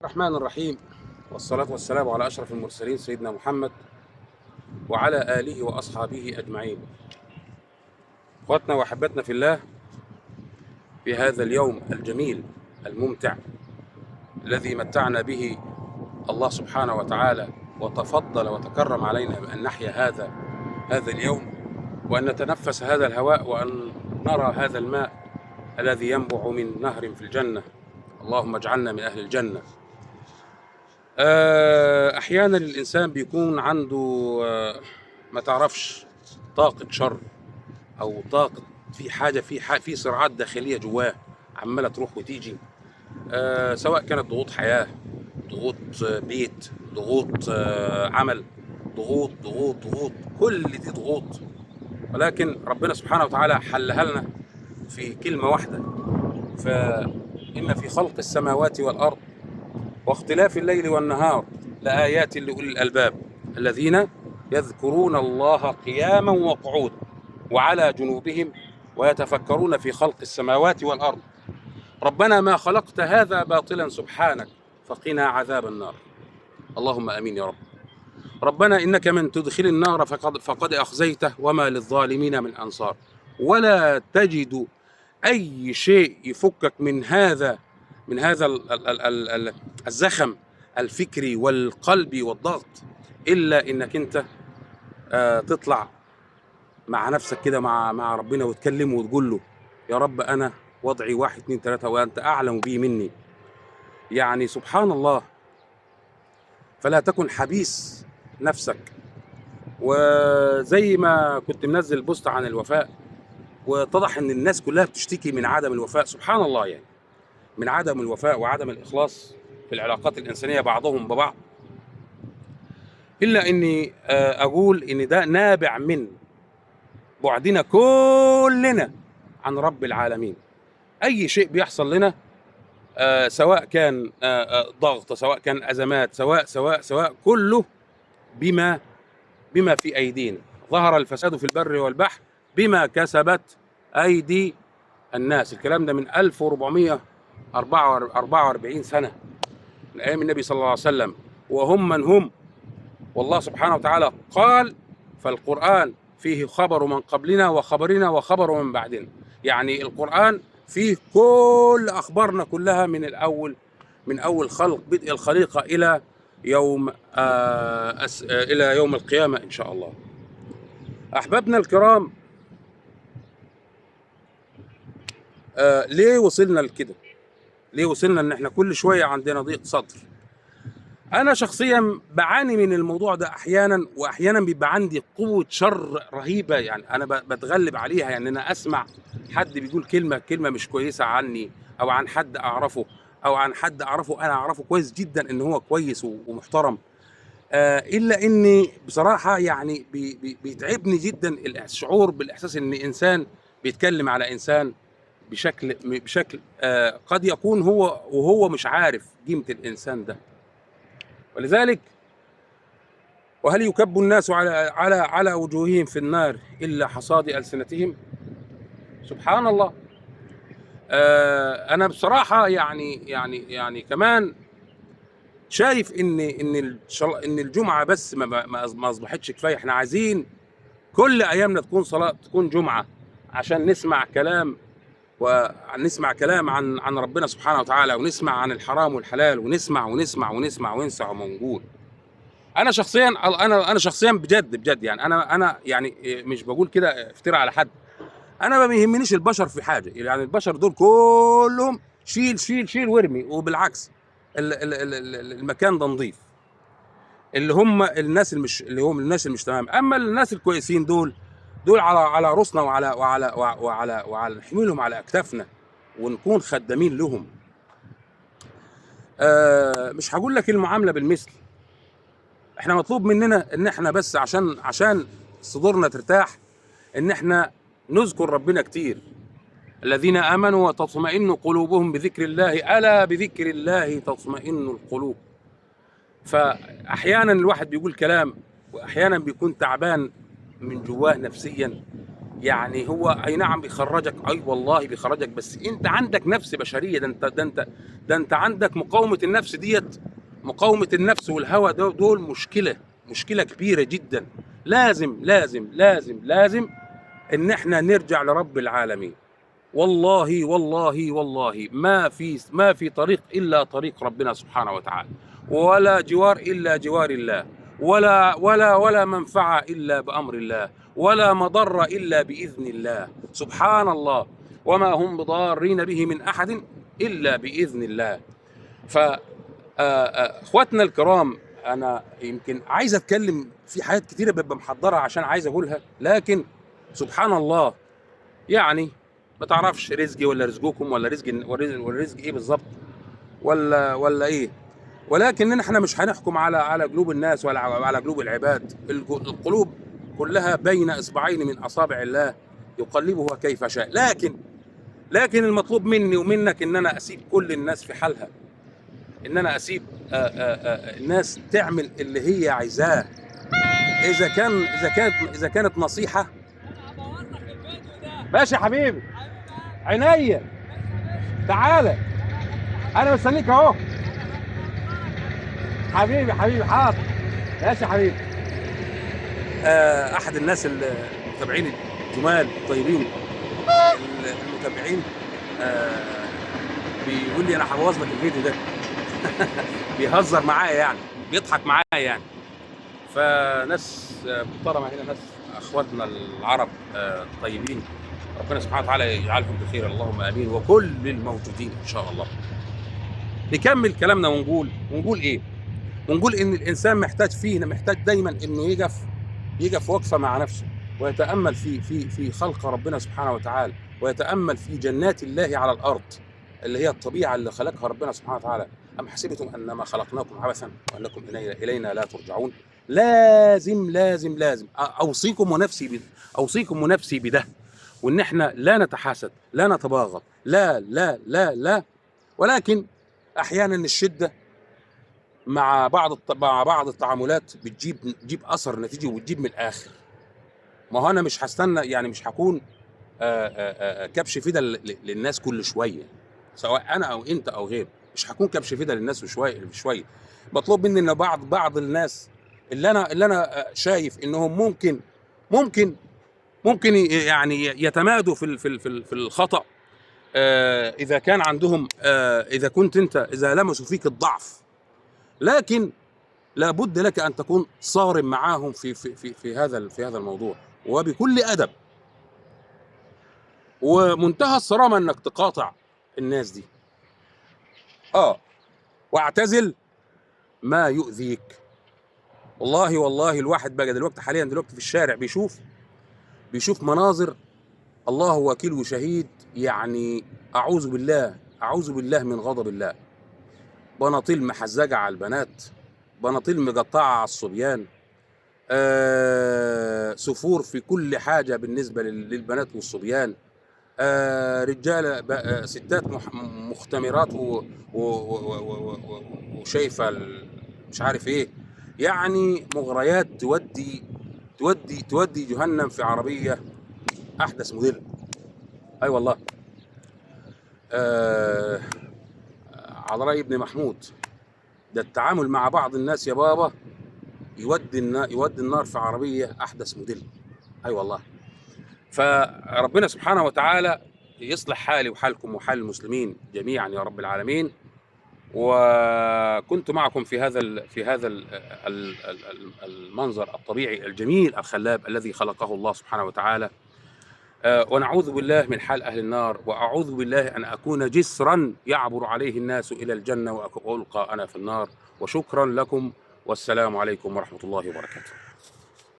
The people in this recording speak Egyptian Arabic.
الرحمن الرحيم، والصلاة والسلام على أشرف المرسلين سيدنا محمد وعلى آله وأصحابه أجمعين. أخواتنا وأحبتنا في الله، في هذا اليوم الجميل الممتع الذي متعنا به الله سبحانه وتعالى وتفضل وتكرم علينا بأن نحيا هذا اليوم، وأن نتنفس هذا الهواء، وأن نرى هذا الماء الذي ينبع من نهر في الجنة. اللهم اجعلنا من أهل الجنة. أحيانا الإنسان بيكون عنده ما تعرفش طاقة شر أو طاقة في حاجة في صراعات داخلية جواه عمالة تروح وتيجي، سواء كانت ضغوط حياة، ضغوط بيت، ضغوط عمل، ضغوط ضغوط ضغوط، كل دي ضغوط. ولكن ربنا سبحانه وتعالى حلها لنا في كلمة واحدة: فإن في خلق السماوات والأرض واختلاف الليل والنهار لآيات لأولي الألباب الذين يذكرون الله قياما وقعودا وعلى جنوبهم ويتفكرون في خلق السماوات والأرض ربنا ما خلقت هذا باطلا سبحانك فقنا عذاب النار. اللهم أمين يا رب. ربنا إنك من تدخل النار فقد أخزيته وما للظالمين من أنصار. ولا تجد أي شيء يفكك من هذا الزخم الفكري والقلبي والضغط إلا إنك أنت تطلع مع نفسك كده مع ربنا وتكلمه وتقول له يا رب أنا وضعي 1 2 3 وأنت أعلم به مني. يعني سبحان الله. فلا تكن حبيس نفسك. وزي ما كنت منزل بوست عن الوفاء، واتضح ان الناس كلها بتشتكي من عدم الوفاء. سبحان الله، يعني من عدم الوفاء وعدم الإخلاص في العلاقات الإنسانية بعضهم ببعض. إلا أني أقول إن ده نابع من بعدنا كلنا عن رب العالمين. أي شيء بيحصل لنا سواء كان ضغط، سواء كان أزمات، سواء سواء سواء، كله بما في أيدينا. ظهر الفساد في البر والبحر بما كسبت أيدي الناس. الكلام ده من 1444 سنة، من أيام النبي صلى الله عليه وسلم، وهم من هم. والله سبحانه وتعالى قال: فالقرآن فيه خبر من قبلنا وخبرنا وخبر من بعدنا. يعني القرآن فيه كل أخبارنا كلها من الأول، من أول خلق بدء الخليقة إلى يوم إلى يوم القيامة إن شاء الله. أحبابنا الكرام، ليه وصلنا لكده؟ ليه وصلنا إن إحنا كل شوية عندنا ضيق صدر؟ أنا شخصيا بعاني من الموضوع ده أحيانا، وأحيانا بيبقى عندي قوة شر رهيبة، يعني أنا بتغلب عليها. يعني أنا أسمع حد بيقول كلمة مش كويسة عني، أو عن حد أعرفه، أو عن حد أعرفه أنا أعرفه كويس جدا إن هو كويس ومحترم، إلا إني بصراحة يعني بيتعبني جدا الشعور بالإحساس إن إنسان بيتكلم على إنسان بشكل قد يكون هو وهو مش عارف قيمة الإنسان ده. ولذلك وهل يكب الناس على على على وجوههم في النار إلا حصاد ألسنتهم؟ سبحان الله. أنا بصراحة يعني يعني يعني كمان شايف إن إن الجمعة بس ما أصبحتش كفاية. إحنا عايزين كل أيامنا تكون صلاة، تكون جمعة، عشان نسمع كلام، ونسمع كلام عن ربنا سبحانه وتعالى، ونسمع عن الحرام والحلال، ونسمع ونسمع ونسمع ونسع ومنقول. انا شخصيا انا شخصيا بجد بجد، يعني انا يعني مش بقول كده افتراء على حد، انا ما بيهمنيش البشر في حاجة. يعني البشر دول كلهم شيل شيل شيل وارمي، وبالعكس المكان ده نظيف، اللي هم الناس اللي هم الناس اللي مش تمام. اما الناس الكويسين دول على رؤوسنا وعلى وعلى وعلى وعلى نحملهم على اكتافنا ونكون خدامين لهم. مش هقول لك المعاملة بالمثل. احنا مطلوب مننا ان احنا بس عشان صدورنا ترتاح ان احنا نذكر ربنا كتير. الذين امنوا وتطمئن قلوبهم بذكر الله، الا بذكر الله تطمئن القلوب. فاحيانا الواحد بيقول كلام، واحيانا بيكون تعبان من جواه نفسيا، يعني هو اي نعم بيخرجك، اي والله بيخرجك، بس انت عندك نفس بشرية. ده انت عندك مقاومة النفس ديت، مقاومة النفس والهوى دول مشكلة كبيرة جدا. لازم لازم لازم لازم ان احنا نرجع لرب العالمين. والله والله والله ما في طريق الا طريق ربنا سبحانه وتعالى، ولا جوار الا جوار الله، ولا ولا ولا منفعه الا بامر الله، ولا مضر الا باذن الله. سبحان الله، وما هم بضارين به من احد الا باذن الله. ف اخواتنا الكرام، انا يمكن عايز اتكلم في حاجات كتيرة ببقى محضرها عشان عايز اقولها، لكن سبحان الله يعني ما تعرفش رزقي ولا رزقكم ولا رزق ولا رزق ايه بالظبط ولا ايه. ولكن احنا مش هنحكم على قلوب الناس ولا على قلوب العباد. القلوب كلها بين اصبعين من اصابع الله يقلبها كيف شاء. لكن المطلوب مني ومنك ان انا اسيب كل الناس في حالها، ان انا اسيب الناس تعمل اللي هي عايزاه. اذا كانت نصيحة. ماشي يا حبيبي، عينيا، تعالى انا مستنيك اهو. حبيبي حبيبي، حاضر، ماشي يا حبيبي. احد الناس المتابعين الجمال الطيبين المتابعين بيقول لي انا هبوظ لك الفيديو ده. بيهزر معايا يعني، بيضحك معايا يعني. فناس محترمه هنا، ناس اخواتنا العرب الطيبين، ربنا سبحانه وتعالى يجعلهم بخير، اللهم امين، وكل الموجودين ان شاء الله. نكمل كلامنا ونقول ايه؟ ونقول ان الانسان محتاج فينا، محتاج دايما انه يقف وقفه مع نفسه، ويتامل في في في خلق ربنا سبحانه وتعالى، ويتامل في جنات الله على الارض اللي هي الطبيعة اللي خلقها ربنا سبحانه وتعالى. ام حسبتم انما خلقناكم عبثا وانكم الينا لا ترجعون. لازم لازم لازم اوصيكم ونفسي بده، وان احنا لا نتحاسد، لا نتباغض، لا لا لا لا. ولكن احيانا الشدة مع بعض التعاملات بتجيب اثر نتيجة وبتجيب من الاخر. ما هو انا مش هستنى يعني، مش هكون كبش فدا للناس كل شوية، سواء انا او انت او غيره، مش هكون كبش فدا للناس شوية شوية. مطلوب مني ان بعض الناس اللي انا شايف انهم ممكن ممكن ممكن يعني يتمادوا في في في الخطأ، اذا كان عندهم، اذا كنت انت، اذا لمسوا فيك الضعف، لكن لابد لك ان تكون صارم معاهم في في في في هذا الموضوع، وبكل ادب ومنتهى الصرامه انك تقاطع الناس دي. واعتزل ما يؤذيك. والله والله الواحد بقى دلوقتي حاليا دلوقتي في الشارع بيشوف مناظر الله وكيل وشهيد، يعني اعوذ بالله، اعوذ بالله من غضب الله. بناطيل محزجه على البنات، بناطيل مقطعه على الصبيان، سفور في كل حاجة بالنسبة للبنات والصبيان، رجاله ستات مختمرات وشايفه مش عارف ايه، يعني مغريات تودي تودي تودي جهنم في عربية احدث موديل. اي والله. على راي ابن محمود، ده التعامل مع بعض الناس يا بابا يودي النار في عربية احدث موديل. اي والله. فربنا سبحانه وتعالى يصلح حالي وحالكم وحال المسلمين جميعا يا رب العالمين. وكنت معكم في هذا المنظر الطبيعي الجميل الخلاب الذي خلقه الله سبحانه وتعالى. ونعوذ بالله من حال أهل النار، وأعوذ بالله أن أكون جسرا يعبر عليه الناس إلى الجنة وألقى أنا في النار. وشكرا لكم، والسلام عليكم ورحمة الله وبركاته.